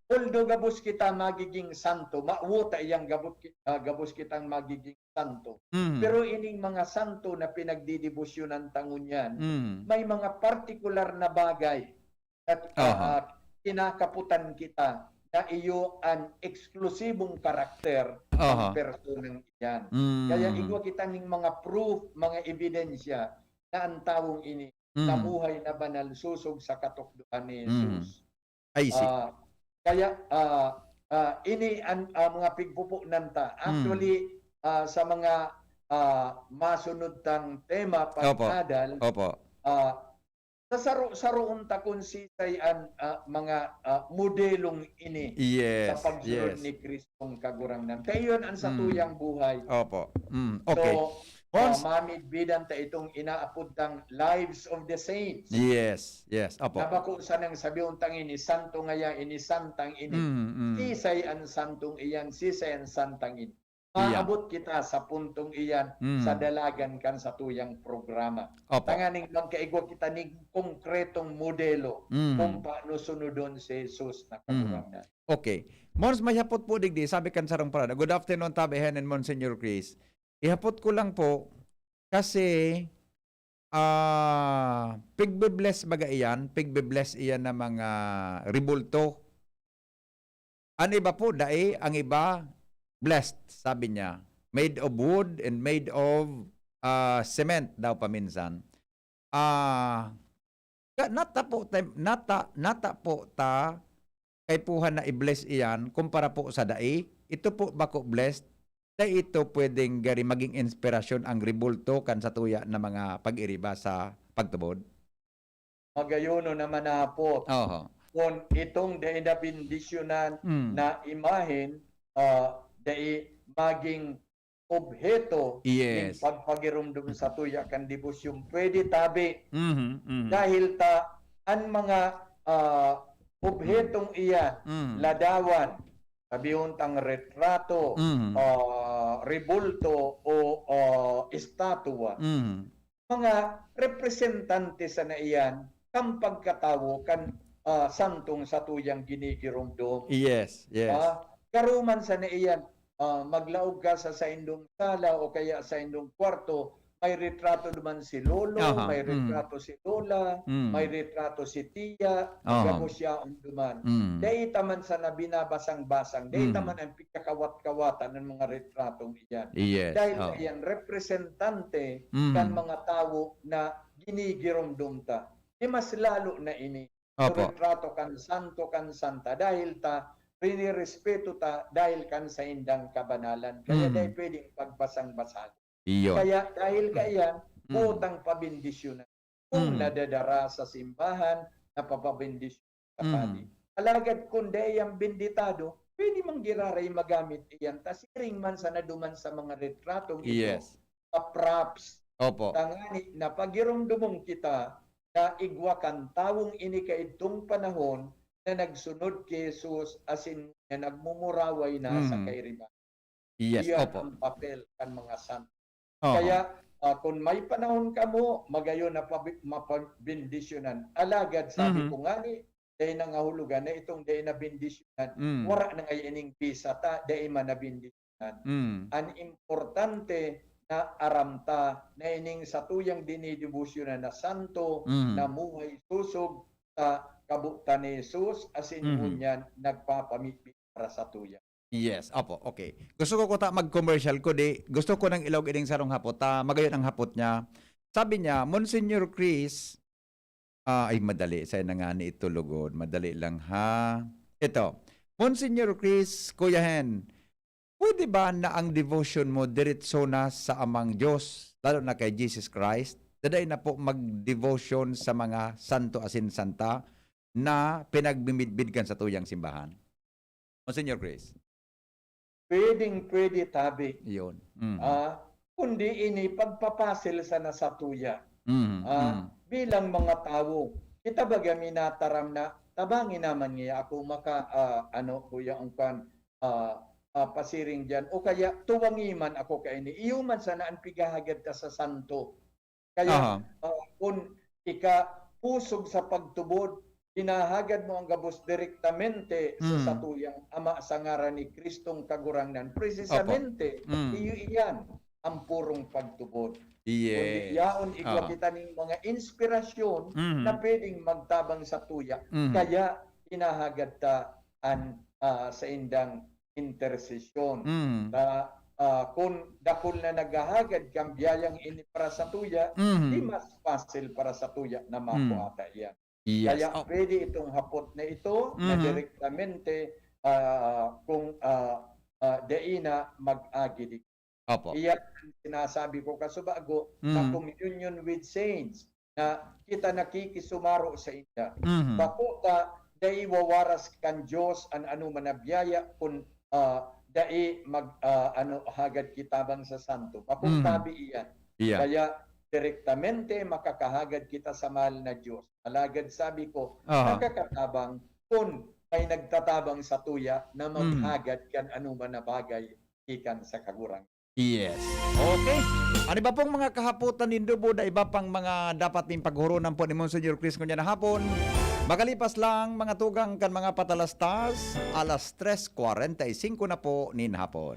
although gabos kita magiging santo, mawo ta iyang gabot ki-, ah, gabos kitang magiging santo. Mm. Pero ining mga santo na pinagdidebosyonan ta ngunyan, Mm. may mga partikular na bagay na, Aha. ah, kinakaputan kita na iyo an eksklusibong karakter ng Aha. personang iyan. Mm. Kaya igwa kita ning mga proof, mga ebidensya na ang tawong ini Mm. namuhay na banal sosog sa katukdoan ni Mm. Jesus. I see. Ah, kaya, ah, ah, ini an, ah, mga pigpupunan ta. Mm. Actually, ah, sa mga, ah, masunod tang tema, Opo. pag-adal, Opo. ah, sasaro-saroon ta kun sisay an, ah, mga, ah, modelong ini Yes, sa pagsunod yes. ni Kristong Kagurangnan. Kaya yun ang Mm. satuyang buhay. Opo. Mm, okay. So, Once ah, mamidbidan ta itong inaapod tang Lives of the Saints. Yes, yes. Opo. Na bako sanang sabihon tang ini, santo ngaya, ini santang ini. Mm, mm. Sisay an santong iyan, sisay an santang ini. Yeah. Maabot kita sa puntong iyan Mm. sa dalagan kan satuyang programa. Opo. Tanganing magkaigwa kita ning konkretong modelo Mm. kung paano sunodon si Jesus na Mm. Kagurangnan. Okay. Mons, may hapot po digdi, sabi kan sarong parada. Good afternoon, Tabi Hen and Monsignor Chris. Ihapot ko lang po, kasi, ah, pigbe-bless baga iyan, pigbe-bless iyan na mga rebulto. An iba po, dai, ang iba, blessed, sabi niya. Made of wood and made of, ah, cement daw paminsan. Ah, ka-, nata po ta-, nata, nata po ta kaipuhan na i-bless iyan kumpara po sa dai. Ito po bako blessed, dai ito pwedeng gari maging inspirasyon ang rebulto kan satuya na mga pag-iriba sa pagtubod? Magayon na manapot. Oho. Kun itong dai nabendisyonan Mm. na imahen, ah, dai maging obheto Yes. ning pagpagiromdom satuya kan debosyon. Pwede tabi. Mhm, mhm. Dahil ta, an mga, ah, obhetong iyan, Mm. ladawan, sabihon tang retrato, Mm. ah, rebulto, o, ah, estatwa. Mm. Mga representante sana iyan kan pagkatawo kan, ah, santong satuyang ginigiromdom. Yes, yes. Ah, garo man sana iyan, ah, maglaog ka sa saindong sala o kaya saindong kwarto, may retrato duman si lolo, Aha, may mm. retrato si lola, Mm. may retrato si tiya, Aha. gabos yaon duman. Mm. Dai ta man sana binabasang-basang, dai ta Mm. man ang pikakawat-kawatan ng mga retratong iyan. Yes, Dahil oo. iyan, representante Mm. kan mga tawo na ginigiromdom ta. Di mas lalo na ini, Opo. retrato kan santo, kan santa, dahil ta rinirespeto ta dahil kan saindang kabanalan. Kaya Mm. dai pwedeng pagbasang-basag. Iyon. Kaya dahil kaiyan, Mm. botang pabendisyonan. Kung Mm. nadadara sa simbahan, napapabendisyon sa Mm. padi. Alagad kung dai yan benditado, pwede man giraray magamit iyan. Ta siring man sana duman sa mga retratong ito, Yes. pa-props. Opo. Tangani na pagiromdomon kita na igwa kan tawong ini kaidtong panahon na nagsunod ki Jesus asin na nagmumuraway na sa Mhm. kairibayan. Yes, Iyan opo. ang papel kan mga santo. Oo. Kaya, ah, kun may panahon kamo, magayon na pabi-, mapabendisyonan. Alagad sabi Mhm. ko ngani, dai nangahulugan na itong dai nabendisyonan, Mm. wara na ngaya ining bisa ta, dai man nabendisyonan. Mm. An importante na aram ta na ining satuyang dinidebosyonan na santo, Mm. namuhay sosog sa kabotan ni Jesus, asin Mhm. ngunyan nagpapamibi para satuya. Yes, opo, okay. Gusto ko kuta mag-commercial, kundi gusto ko nang ilaog ining sarong hapot, ta magayon ang hapot niya. Sabi niya, "Monsignor Chris," ah, ay, madali, sayo na ngani ito lugod. Madali lang, ha? Ito, "Monsignor Chris, Kuya Hen, pwede ba na ang devotion mo diretso na sa Amang Diyos, lalo na kay Jesus Christ? Daday na po mag-devotion sa mga santo asin santa na pinagbimidbid kan satuyang simbahan?" Monsignor Chris. Pwedeng-pwede tabi. Yun. Mm. Ah, kundi ini pagpapasil sana satuya. Mm, Ah, mm. bilang mga tawo, kita baga minataram na, "Tabangi naman niya ako maka, ah, ano, kuya, ang kan, ah, ah, pasiring diyan." O kaya, "Tuwangi man ako kaini." Iyo man sana ang pighahagad ta sa santo. Kaya, Aha. ah, kun ika pusog sa pagtubod, hinahagad mo ang gabos direktamente sa Mm. satuyang Ama sa ngaran ni Kristong Kagurangnan, Opo. precisamente, Mm. iyo iyan ang purong pagtubod. Kundi Yes. yaon igwa Oo. kita ning mga inspirasyon Mhm. na pwedeng magtabang satuya. Mhm. Kaya hinahagad ta an, ah, saindang intersesyon. Mm. Ta, ah, kun dakul na naghahagad kan biyayang ini para satuya, Mm. di mas pasil para satuya na Mm. makua ta iyan. Yes. Kaya Oh. pwede itong hapot na ito na Mhm. direktamente, ah, kung, ah, ah, dai na mag-agi di. Opo. Iyan ang sinasabi ko kasubago na Mm. communion with saints, na kita nakikisumaro sa inda. Mhm. Bako ta dai wawaras kan Dios an anoman na biyaya kun, ah, dai mag, ah, ano, hagad ki tabang sa santo. Bakong Mhm. tabi iyan. Iya. Kaya direktamente makakahagad kita sa mahal na Dios. Alagad sabi ko, Aha. nakakatabang kun may nagtatabang satuya na Mhm. maghagad kan anoman na bagay gikan sa Kagurang. Yes. Okay. An iba pong mga kahapotan nindo, buda iba pang mga dapat ning paghuronan po ni Monsignor Chris ngunyan na hapon. Makalipas lang, mga tugang, kan mga patalastas, alas tres kwarenta y cinco na po nin hapon.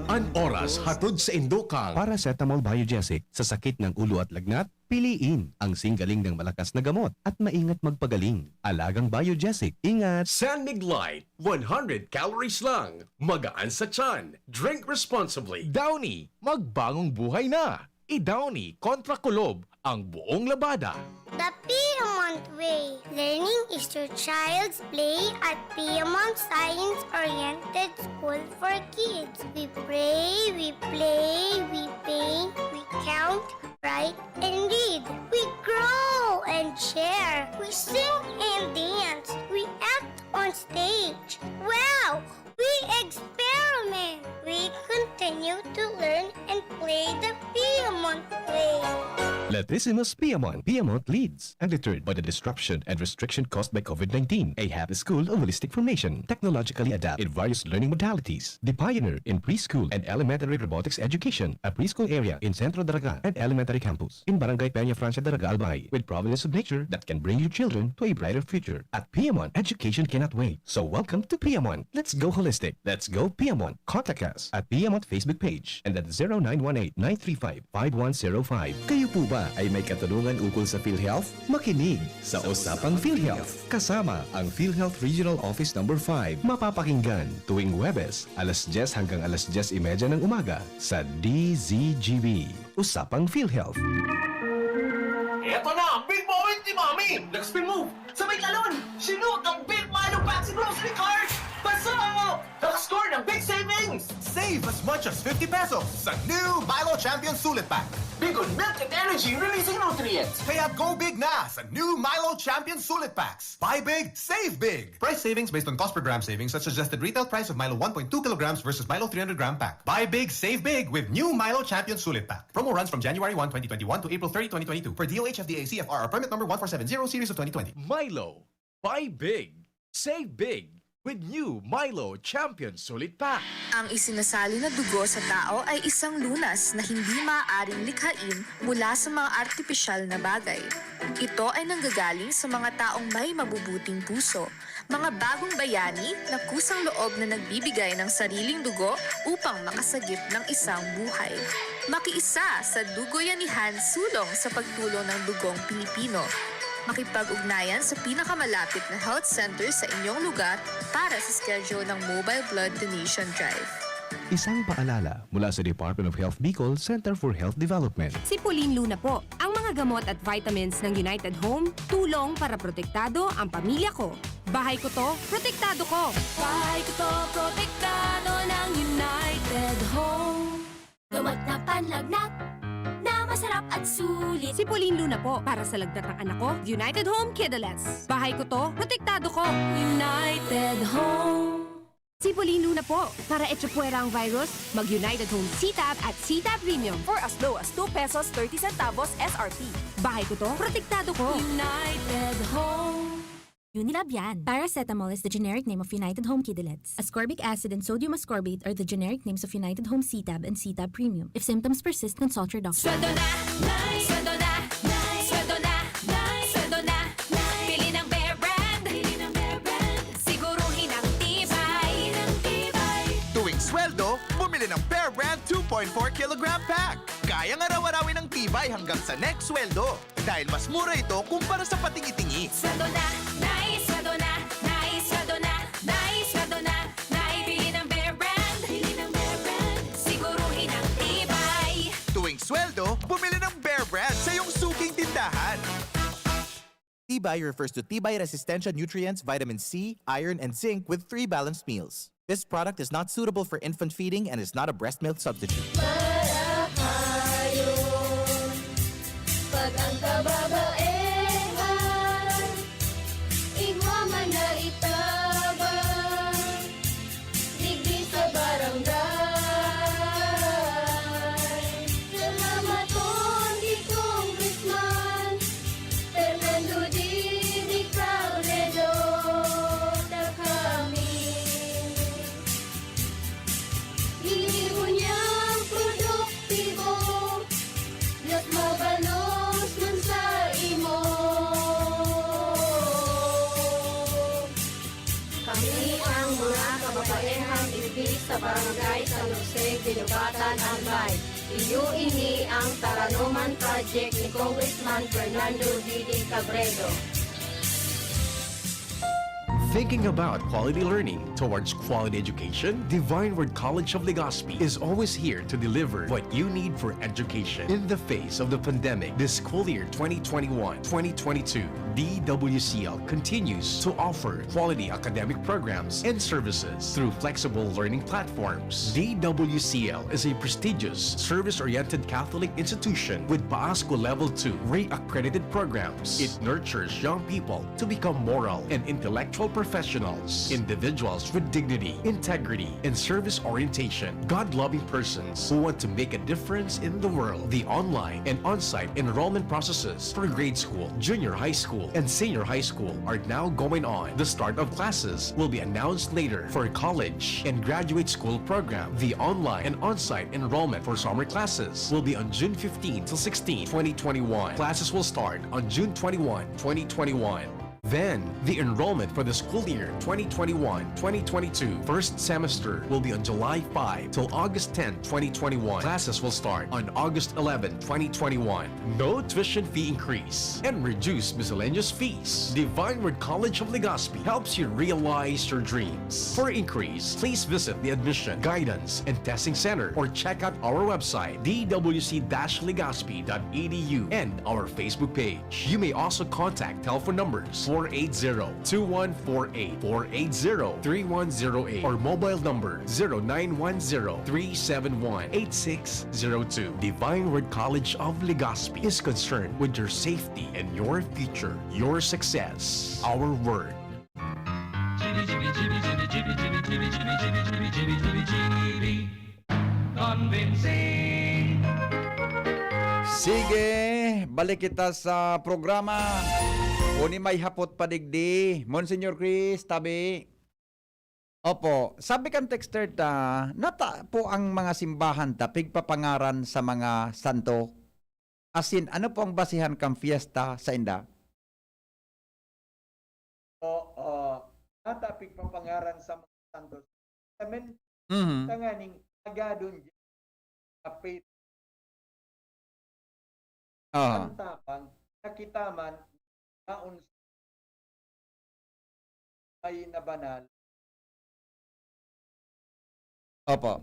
An oras hatod sa indo kan Paracetamol Biogesic sa sakit ng ulo at lagnat, piliin ang singgaling ng malakas na gamot at maingat magpagaling. Alagang Biogesic, ingat! San Mig Light, one hundred calories lang. Magaan sa tiyan. Drink responsibly. Downy, magbagong buhay na. I-Downy kontra kulob ang buong labada. The Piedmont Way. Learning is your child's play at Piedmont Science-Oriented School for Kids. We pray, we play, we paint, we count, write, and read. We grow and share. We sing and dance. We act on stage. Wow! We experiment. We continue to learn and play the Piedmont way. Latissimus Piamon, Piamon leads, undeterred by the disruption and restriction caused by COVID nineteen. A happy school of holistic formation, technologically adept in various learning modalities. The pioneer in preschool and elementary robotics education, a preschool area in Centro Daraga and elementary campus in Barangay Peña Francia Daraga, Albay, with providence of nature that can bring your children to a brighter future. At Piamon, education cannot wait. So welcome to Piamon. Let's go holistic. Let's go Piamon. Contact us at Piamon Facebook page and at zero nine one eight nine three five five one zero five. Kayo po ba ay may katanungan ukol sa PhilHealth? Makinig sa Usapang PhilHealth kasama ang PhilHealth Regional Office Number five. Mapapakinggan tuwing Huwebes, alas diyes hanggang alas diyes y media ng umaga sa D Z G B. Usapang PhilHealth. Eto na ang big moment ni Mami! Nag-spin move! Sabay talon! Sinut ang Big Milo Pack sa grocery cart! Pasok! Naka-score ng big savings! Save as much as fifty pesos sa new Milo Champion Sulit Pack. Big on milk and energy, releasing nutrients! Kaya go big na sa new Milo Champion Sulit Packs. Buy big, save big! Price savings based on cost per gram savings at suggested retail price of Milo one point two kilograms versus Milo three hundred gram pack. Buy big, save big with new Milo Champion Sulit Pack. Promo runs from January one, twenty twenty-one to April thirty, twenty twenty-two, per D O H F D A C F R or permit number one four seven zero series of twenty twenty. Milo, buy big, save big with new Milo Champion Sulit Pack. Ang isinasali na dugo sa tao ay isang lunas na hindi maaaring likhain mula sa mga artipisyal na bagay. Ito ay nanggagaling sa mga taong may mabubuting puso, mga bagong bayani na kusang loob na nagbibigay ng sariling dugo upang makasagip ng isang buhay. Makiisa sa Dugoyanihan Sulong sa Pagtulong ng Dugong Pilipino. Makipag-ugnayan sa pinakamalapit na health center sa inyong lugar para sa schedule ng Mobile Blood Donation Drive. Isang paalala mula sa Department of Health Bicol Center for Health Development. Si Pauline Luna po. Ang mga gamot at vitamins ng United Home, tulong para protektado ang pamilya ko. Bahay ko to, protektado ko. Bahay ko to, protektado ng United Home. Gamot na panlagnat na masarap at sulit. Si Pauline Luna po, para sa lagnat ng anak ko, United Home Kidalettes. Bahay ko to, protektado ko. United Home. Si Pauline Luna po, para echapuwera ang virus, mag United Home C-Tab at C-Tab Premium. For as low as two pesos thirty centavos S R P. Bahay ko to, protektado ko. United Home. Unilab yan. Paracetamol is the generic name of United Home Kidalettes. Ascorbic acid and sodium ascorbate are the generic names of United Home C-Tab and C-Tab Premium. If symptoms persist, consult your doctor. Sweldo na, Nay! Sweldo na, Nay! Sweldo na, Nay! Sweldo na, Nay! Bili ng Bear Brand! Bili ng Bear Brand! Siguruhin ang tibay! Siguruhin ang tibay! Tuwing sweldo, bumili ng Bear Brand two point four kilogram pack. Kayang araw-arawin ang tibay hanggang sa next sweldo. Dahil mas mura ito kumpara sa patingi-tingi. Sweldo na, Nay! Sweldo na, Nay! Sweldo na, Nay! Sweldo na, Nay! Bili ng Bear Brand! Bili ng Bear Brand! Siguruhin ang tibay! Tuwing sweldo, bumili ng Bear Brand sa iyong suking tindahan. Tibay refers to tibay resistensya nutrients, vitamin C, iron, and zinc with three balanced meals. This product is not suitable for infant feeding and is not a breast milk substitute. Marahayon, pag ang kababaehan, igwa man na itabang, digdi sa barangay. Salamaton ki Congressman Fernando Didi Cabredo, ta kami. Ini ngunyan produktibo, mas mabalos man sa imo. Kami ang mga kababaehang digdi sa Barangay San Jose, Guinobatan, Albay. Iyo ini ang Taranoman Project ni Congressman Fernando Didi Cabredo. Thinking about quality learning towards quality education? Divine Word College of Legazpi is always here to deliver what you need for education. In the face of the pandemic, this school year twenty twenty-one twenty twenty-two, D W C L continues to offer quality academic programs and services through flexible learning platforms. D W C L is a prestigious, service-oriented Catholic institution with PAASCO Level two re-accredited programs. It nurtures young people to become moral and intellectual professionals, individuals with dignity, integrity, and service orientation, God-loving persons who want to make a difference in the world. The online and on-site enrollment processes for grade school, junior high school, and senior high school are now going on. The start of classes will be announced later. For college and graduate school program, the online and on-site enrollment for summer classes will be on June fifteen till sixteen, twenty twenty-one. Classes will start on June twenty-one, twenty twenty-one. Then, the enrollment for the school year twenty twenty-one, twenty twenty-two first semester will be on July five till August tenth, twenty twenty-one. Classes will start on August eleventh, twenty twenty-one. No tuition fee increase and reduced miscellaneous fees. Divine Word College of Legazpi helps you realize your dreams. For inquiries, please visit the Admission, Guidance, and Testing Center or check out our website, d w c dash legazpi dot e d u, and our Facebook page. You may also contact telephone numbers four eight zero, two one four eight, four eight zero, three one zero eight, or mobile number zero nine one zero, three seven one, eight six zero two. Divine Word College of Legazpi is concerned with your safety and your future, your success. Our word. Convincing. Sige, balik kita sa programa. Uni may hapot pa digdi. Monsignor Chris, tabi. Opo, sabi kan texter ta, nata po ang mga simbahan ta pigpapangaran sa mga santo. Asin, ano po ang basihan kan fiesta sa inda? O, o, nata pigpapangaran sa mga santos. Amen. Mhm. Tanganing agadon di apit Ah, ang tapang nakita man naon may nabanal. opo.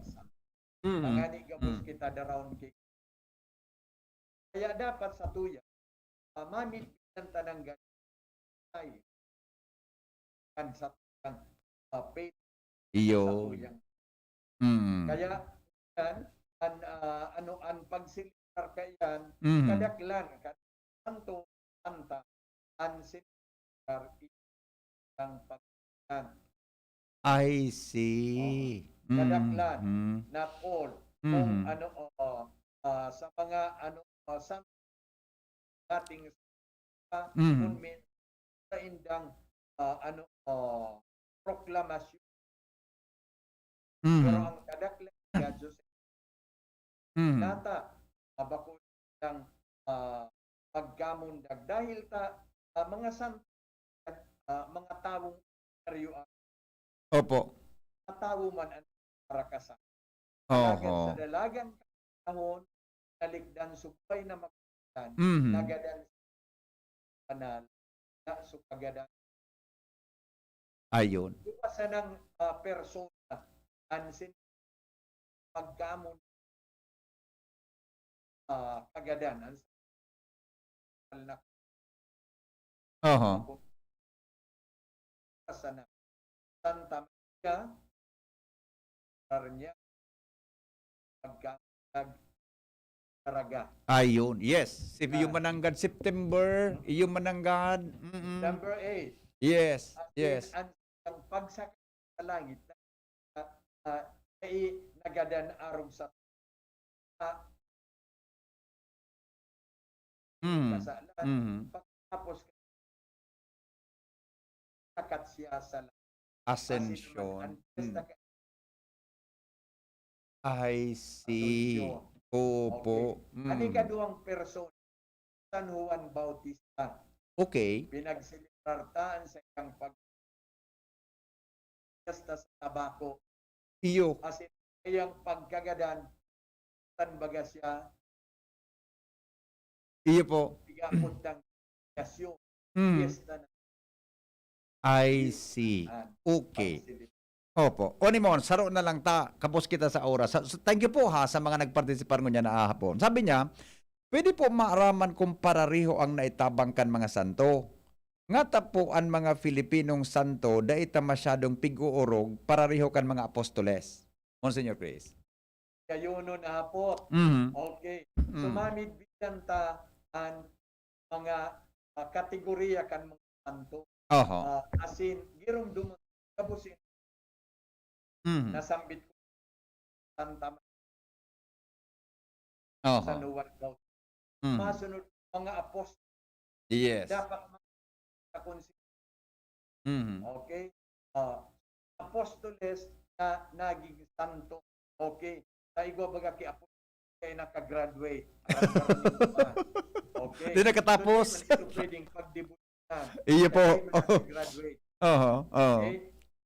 Mhm. Tangani gabos Mm. kita daraon ki. Kaya dapat sa tuya, uh, mamit ang tanang ganay. Kan sa tuyang uh, faith sa Iyo. tuyang. Mm. Kaya yan, an, ah, ano, an pagsilibrar kaiyan, Mhm. kadaklan, ka, tanto, anta, an silibrar ang pagkakaiyan. I see. Kadaklan, Mhm. not all. Kung Mhm. ano, oo, ah, sa mga ano, ah, sa dating sa Mhm. kun mi-, sa indang ah, ano, ah, proklamasyon. Mhm. Pero ang kadaklan ni Diyos Mhm. nata, ah, bako lang ah, pagkamundag dahil ta ah, mga san ah, mga tawong seryo ang Opo. tawo man ang parakasan. Alagad sa Oho. dalagan kahon, nalikdan subay na magdan, Mhm. nagadan sa banal, na so kagadan. Ayun. Iwasan ng ah, persona, ang sin pagkamon ah, kagadan, ang na Oho. sana Santa Maria, Carnia, pagka nagkaraga. Ayun. Yes. Si iyo Ah. mananggad September, iyo mananggad. Mm-mm. Number eight, Yes. as in, Yes. Ang, ang pagsakay sa langit na, na, na nagadan arog sa ah, Mhm. kasalan. Mhm. Tapos, sakat siya sa Ascension. Ang fiesta Mm. I see. Asunción. Opo. Okay. Ang Mm. ikaduwang persona, San Juan Bautista. Okay. Pinagsilibrar taan sa iyang pag fiesta sa tabako. Iyo. As in, iyang pagkagadan, tan baga siya, Iyo po. pigapot ng kasyo, Mm. fiesta na. I see. an Okay. pagsilip. Opo. O ni Mon, saro na lang ta, kapos kita sa oras. Sa- sa- Thank you po ha sa mga nagpartisipar ngunyan na hapon. Sabi niya, pwede po maaraman kung parariho ang naitabang kan mga santo. Ngata po an mga Filipinong santo, dai ta masyadong pig-uurog parariho kan mga apostoles. Monsignor Chris. Kayuno na hapot. Mhm. Okay. So, Mm. mamidbidan ta an mga ah, kategorya kan mga santo. Oho. Ah, asin, giromdom, gabos ini, Mhm. nasambit ko, Santa Ma-, Oho. San Juan Bautista. Mhm. Masunod, mga apostol. Yes. Dapat ma-, sa konsi-, Mhm. Okay? Ah, apostoles na naging santo. Okay? Sa igwa baga ki apostol kaya naka-graduate. Aram-aram nindo pa. Okay? Di nakatapos. So, di man ito pwedeng pagdebut na. Iyo po. Kaya di man naka-graduate. Oho, oho. Okay?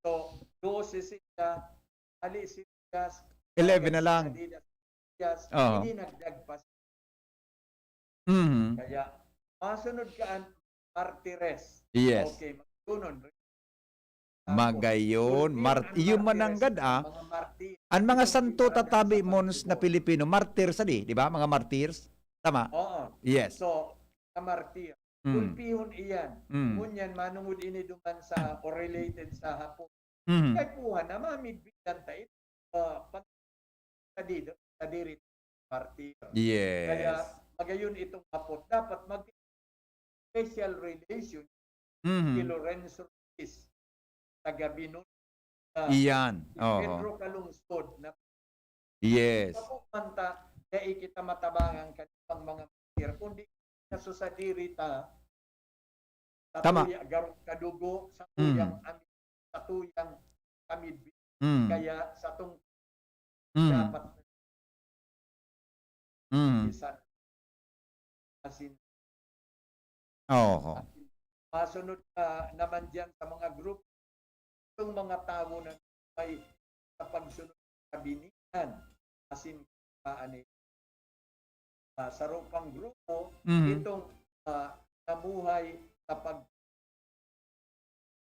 So, dose sila, ali si Judas, Eleven na lang. Adidas, Judas, Oo. Hindi nagdagpas. Mhm. Kaya, masunod ka an martires. Yes. Okay, magtunon. Magayon, Tapos, mar-, ang iyo martires, mananggad, ah. Mga martir. Ang mga santo tatabi mo sa Pilipino, martir sa di, di ba? Mga martyrs. Tama? Oo. Yes. So, sa martir, Mm. gulpihon iyan. Mm. Ngunyan, manungod ini duman sa, o related sa Hapon. Mhm. Kaipuhan na mamidbidan ta ito, ah, pag-, sa dida-, sa diri martir. Yes. Kaya magayon itong Hapot. Dapat mag-, special relation Mhm. si Lorenzo Ruiz, taga Binun-, ah, Iyan. si Oho. Pedro Calungsod na Yes. Bako man ta, dai kita matabangan kan ibang mga martir, kundi sa sadiri ta, Tama. Satuya, garo kadugo, Mm. satuyang ami-, satuyang kamidbid. Mm. Kaya satong Mm. dapat Mm. bisan asin Oho. Masunod na naman diyan sa mga group, itong mga tawo na may sa pagsunod sa kabinian, asin pa ani, ah, saro pang grupo, Mhm. itong, ah, namuhay sa pag-,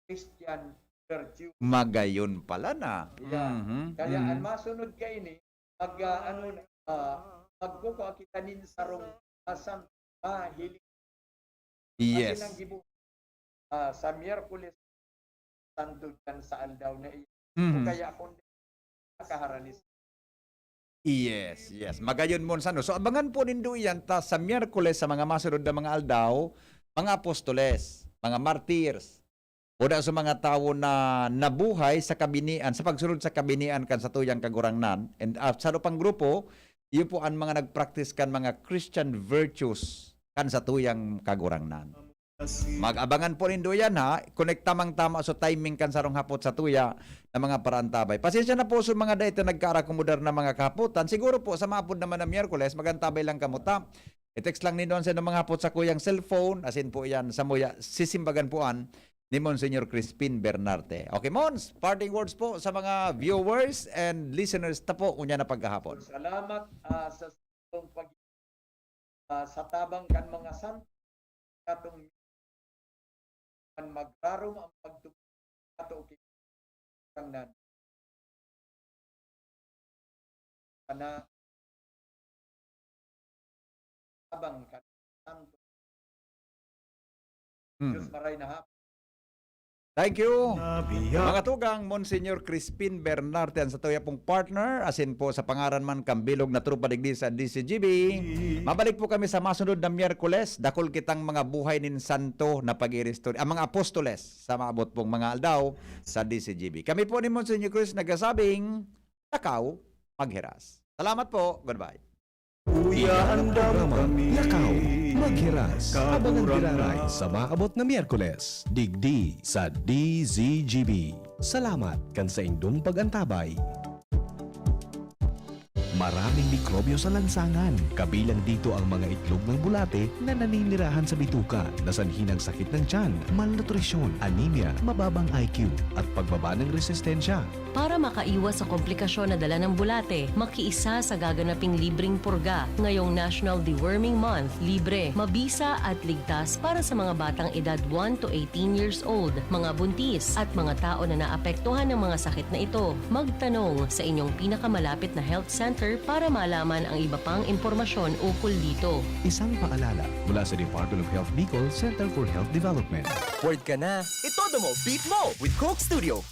Christian virtue. Magayon pala na. Yeah. Mhm. Kaya Mhm. ang masunod kaini, mag, ah, ano, ah, magkukua kita nin sarong asang mahiling. Yes. Kasi nang gibo-, ah, sa Miyerkules Santo diyan sa aldaw na iyan. Mhm. O kaya kung nakaharanis. Yes, yes. Magayon mo, ano. So, abangan po nindo iyan ta sa Miyerkules, sa mga masunod na mga aldaw, mga apostoles, mga martyrs, o da sa mga tawo na nabuhay sa kabinian, sa pagsunod sa kabinian kan satuyang Kagurangnan. And, ah, sa saro pang grupo, iyo po an mga nagpractice kan mga Christian virtues kan satuyang Kagurangnan. Mag-abangan po nindo yan, ha. Konekta man tama sa timing kan sarong hapot satuya na mga paraantabay. Pasensya na po sa mga dai ta nagkaarakomodar na mga kahapotan. Siguro po, sa maapod naman na Miyerkules, mag-antabay lang kamo ta. I-text lang nindo an saindong mga hapot sa kuyang cellphone, asin po yan, samuya, sisimbagan po an ni Monsignor Crispin Bernarte. Okay, Mons, parting words po sa mga viewers and listeners ta po, unya na pagkahapon. Salamat, ah, sa pag-, ah, sa tabang kan mga santo, katong man magrarom ang pagtubod ato ki-, kangnan. Kana abang ka santo. Mm. Diyos maray na hapon. Thank you. Mga tugang, Monsignor Crispin Bernarte, ang satuya pong partner, asin po sa pangaran man kan bilog na tropa digdi sa D C G B. Mabalik po kami sa masunod na Miyerkules. Dakul kitang mga buhay nin santo na pag-iristorya, ang mga apostoles, sa maabot pong mga aldaw sa D C G B. Kami po ni Monsignor Chris nagsasabing, lakaw, maghiras. Salamat po. Goodbye. Iyan ang programa, Lakaw, Maghiras. Abangan giraray sa maabot na Miyerkules, digdi sa D Z G B. Salamat kan saindong pag-antabay. Maraming mikrobyo sa lansangan, kabilang dito ang mga itlog ng bulate na naninirahan sa bituka, na sanhi ng sakit ng tiyan, malnutrisyon, anemia, mababang I Q, at pagbaba ng resistensya. Para makaiwas sa komplikasyon na dala ng bulate, makiisa sa gaganaping libreng purga ngayong National Deworming Month. Libre, mabisa at ligtas para sa mga batang edad one to eighteen years old, mga buntis, at mga tao na naapektuhan ng mga sakit na ito. Magtanong sa inyong pinakamalapit na health center para malaman ang iba pang impormasyon ukol dito. Isang paalala mula sa Department of Health Bicol, Center for Health Development. Word ka na. Itodo mo, beat mo with Coke Studio.